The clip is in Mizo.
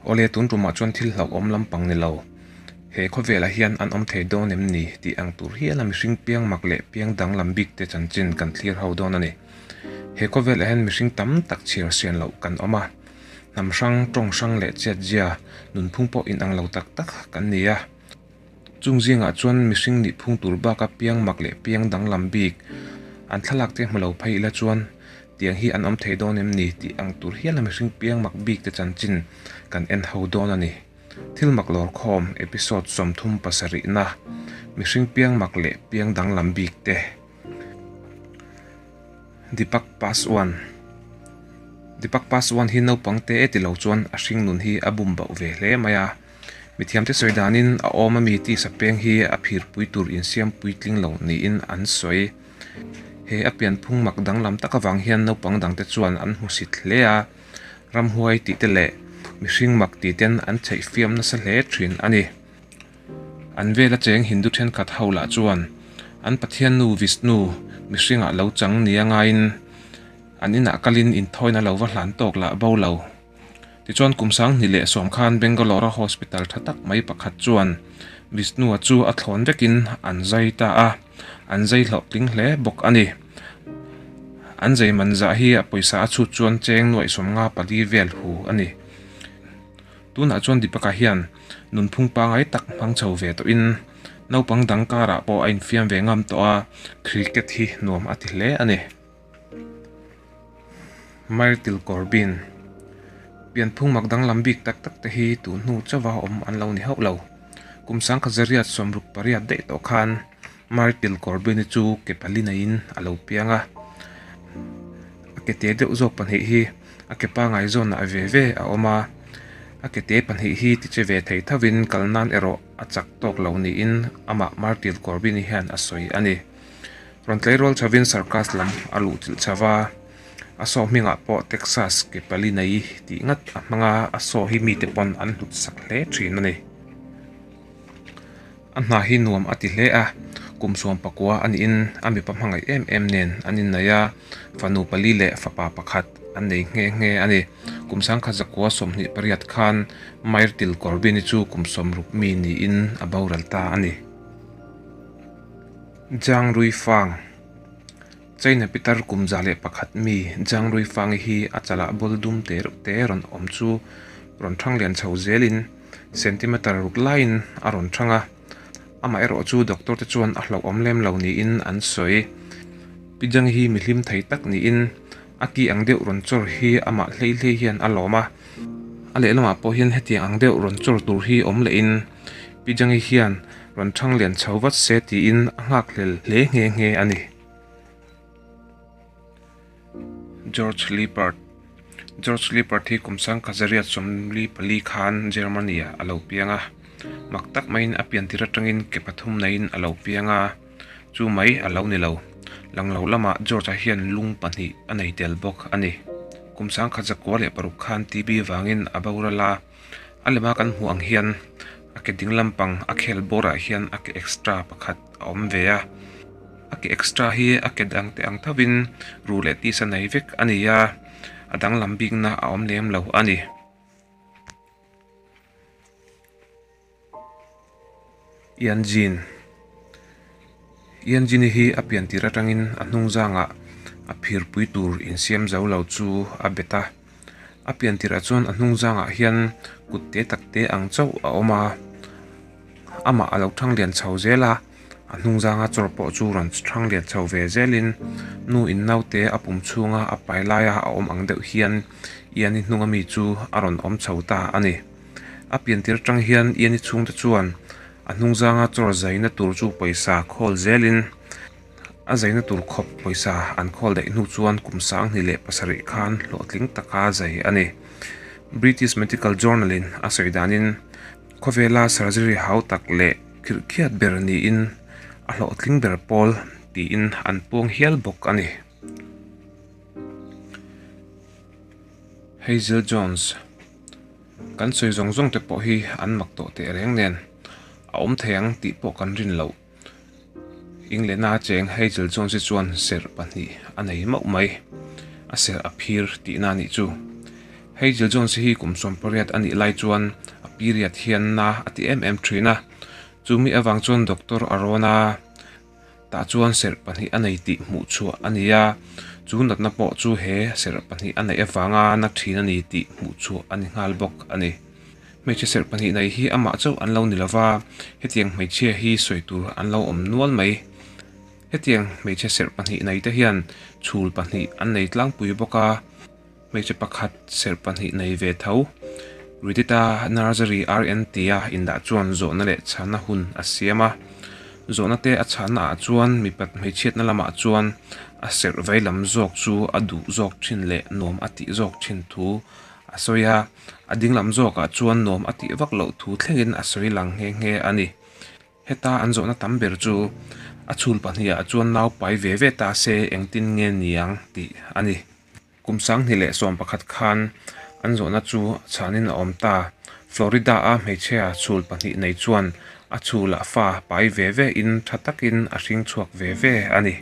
Awle tun tumah chuan thil hlauhawm lampang ni lo. He khawvelah hian an awm thei dawn em ni tih ang tur hiala mihring piang mak leh piang danglam bik te chanchin kan thlir ho dawn a ni. He khawvelah hian mihring tam tak chhiar sian loh kan awm a. Hnam hrang, tawng hrang leh chiatzia, nunphung pawh inang lo tak tak kan ni a. Chung zingah chuan mihring nih phung tur baka piang mak leh piang danglam bik an thlalak te hmu lo phei ila chuan tiang hi an awm thei dawn em ni tih ang tur hiala mihring piang mak bik te chanchin kan en ho dawn a ni. Thil mak lawr khawm episode 37 na mihring piang mak leh piang danglam bik te. Deepak Paswan Deepak Paswan hi naupang te ti lo chuan a hring nun hi a bum bauh ve hle mai a. Mithiamte sawi danin a awm ami tisa peng hi a phirpui tur insiam puitling lo niin an sawi. He a pianphung mak danglam tak avang hian naupang dangte chuan an hmusit hle a, ramhuai tih te leh mihring mak tih ten an chheih fiam nasa hle thin a ni. An vela cheng Hindu thenkhat ho lah chuan an Pathiannu Vishnu mihringah lo chang nia ngaiin an inah kalin inthawina lo va hlan tawk lah bo lo. Tichuan kum 2010 khan Bangalore-a hospital tha tak mai pakhat chuan Vishnu-a chu a thlawn vekin an zai ta a, an zai hlawhtling hle bawk a ni. An zai man zah hi a pawisa a chhut chuan cheng nuaih 54 vel hu a ni. Tunah chuan Deepak-a hian nunphung pangai tak hmang chho ve tawhin naupang dang karah pawh a infiam ve ngam tawh a, cricket hi nuam a ti hle a ni. Myrtle Corbin Pianphung mak danglam bik tak tak te hi tun hnu chauha awm an lo ni hauh lo. Kum 1968 daih tawh khan Myrtle Corbin-i chu ke pali neiin a lo piang a. A ke te deuh zawk pahnih hi a ke pangai zawnah ve ve a awm a. A ke te pahnih hi tiche ve thei thovin kal nan erawh a chak tawk lo niin amah Myrtle Corbin-i hian a sawi a ni. Rawn tleirawl chhovin circus lam a luh chilh chho va, a saw hmingah pawh Texas ke pali nei tih ngat a hmang a, a saw hi mite pawn an hlut sak hle thin a ni. A hna hi nuam a ti hle a, kum 19 a niin a mipa hmangaih em em nen an inneih a, fanu pali leh fapa pakhat an nei nghe nghe a ni. Kum 1928 khan Myrtle Corbin-i chu kum 60 mi niin a boral ta a ni. Zhang Ruifang China pitar kum 101 mi Zhang Ruifang-i hi a chalah ball dum te reuh te rawn awm chu rawn thang lian chho zelin centimeter ruk laiin a rawn thang a, amaherawh chu doctor te chuan a hlauhawm lem lo niin an sawi. Pi Zhang hi mi hlim thei tak niin a ki ang deuh rawn chawr hi amah hlei hlei hian a lawm a, a lehlamah pawh hian hetiang ang deuh rawn chawr tur hi awm lehin Pi Zhang-i hian rawn thang lian chho vat se tiin a nghak hlel hle nghe nghe a ni. George Lippert George Lippert hi kum 1944 khan Germany-ah a lo piang a. Mak tak maiin a pian tir atangin ke pathum neiin a lo piang a, chu mai a lo ni lo. Lang lo lamah George-a hian lung pahnih a nei tel bawk a ni. Kum 1906 khan TB vangin a boral a. A lema kan hmuh ang hian a ke ding lampang a khel bawrah hian a ke extra pakhat a awm ve a, a ke extra hi a ke dang te ang thovin ruh leh tisa nei vek a ni a, a danglam bikna a awm lem lo a ni. Ian Jean Ian Jean-i hi a pian tir atangin a hnung zangah a phirpui tur insiam zo lo chu a bet a. A pian tirah chuan a hnung zangah hian kut te tak te ang chauh a awm a, amah a lo thang lian chho zel a, a hnung zanga chawr pawh chu rawn thang lian chho ve zelin nu in naute a pum chhunga a pai laia a awm ang deuh hian Ian-i hnung ami chu a rawn awm chho ta a ni. A pian tir atang hian Ian-i chhungte chuan a hnung zanga chawr zaina tur chu pawisa khawl zelin a zaina tur khawp pawisa an khawl daih hnu chuan kum 2007 khan hlawhtling taka zai a ni. British Medical Journal in a sawi danin khawvela surgery hau tak leh khirhkhiat ber niin a hlawhtling ber pawl tiin an puang hial bawk a ni. Hazel Jones Kan sawi zawng zawng te pawh hi an mak tawh teh reng nen a awm thei ang tih pawh kan rin loh. Inglena a cheng Hazel Jones hi chuan serh pahnih a nei mauh mai. A serh a phir tihna a nih chu. Hazel Jones hi kum 18 a nih lai chuan a period hian na a ti em em thin a, chumi avang chuan doctor a rawn a, tah chuan serh pahnih a nei tih hmuh chhuah a ni a, chu natna pawh chu he serh pahnih a neih avanga na thin a ni tih hmuh chhuah a ni nghal bawk a ni. Hmeichhe serh pahnih nei hi amah chauh an lo ni lova, hetiang hmeichhia hi sawi tur an lo awm nual mai. Hetiang hmeichhe serh pahnih nei te hian chhul pahnih an nei tlangpui bawk a, hmeichhe pakhat serh pahnih nei ve tho. Ridita Nursery RN tia indah chuan zawhna leh chhana hun a siam a, zawhna te a chhana ah chuan mipat hmeichhiatna lamah chuan a serh vei lam zawk chu a duh zawk thin leh nuam a tih zawk thin thu a sawi a, a ding lam zawkah chuan nuam a tih vak loh thu thlengin a sawi lang nghe nghe a ni. Heta an zawhna tam ber chu a chhul pahnihah chuan nau pai ve ve ta se engtin nge niang tih a ni. Kum 2011 khan an zawhna chu chhanin a awm ta. Florida-a hmeichhia chhul pahnih nei chuan a chhulah fa pai ve ve in tha takin a hring chhuak ve ve a ni.